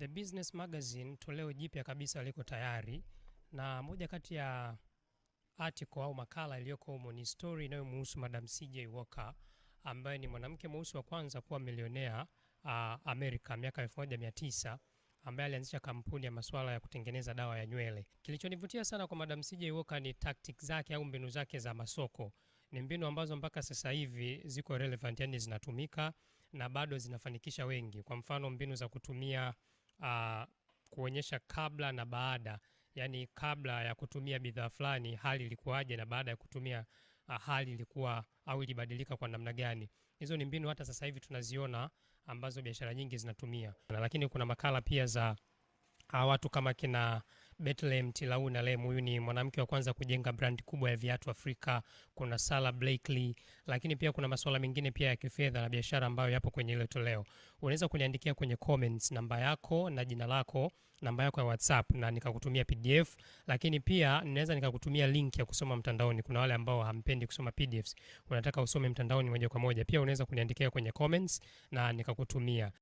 The Business Magazine toleo jipya kabisa liko tayari, na moja kati ya article au makala iliyoko humo ni story inayomhusu Madam CJ Walker ambaye ni mwanamke mweusi wa kwanza kuwa milionea Amerika miaka 1900, ambaye alianzisha kampuni ya masuala ya kutengeneza dawa ya nywele. Kilichonivutia sana kwa Madam CJ Walker ni tactics zake au mbinu zake za masoko. Ni mbinu ambazo mpaka sasa hivi ziko relevant, yani zinatumika na bado zinafanikisha wengi. Kwa mfano mbinu za kutumia kuonyesha kabla na baada, yani kabla ya kutumia bidhaa fulani hali ilikuwaje na baada ya kutumia hali ilikuwa au ilibadilika kwa namna gani. Hizo ni mbinu hata sasa hivi tunaziona ambazo biashara nyingi zinatumia. Na lakini kuna makala pia za watu kama kina Bethlehem Tilahun Alem, huyu ni mwanamke wa kwanza kujenga brand kubwa ya viatu Afrika. Kuna Sara Blakely, lakini pia kuna masuala mengine pia ya kifedha na biashara ambayo yapo kwenye ile toleo. Unaweza kuniandikia kwenye comments namba yako na jina lako, namba yako ya WhatsApp na nikakutumia PDF, lakini pia ninaweza nikakutumia link ya kusoma mtandaoni. Kuna wale ambao hampendi kusoma PDFs, unataka usome mtandaoni moja kwa moja, pia unaweza kuniandikia kwenye comments na nikakutumia.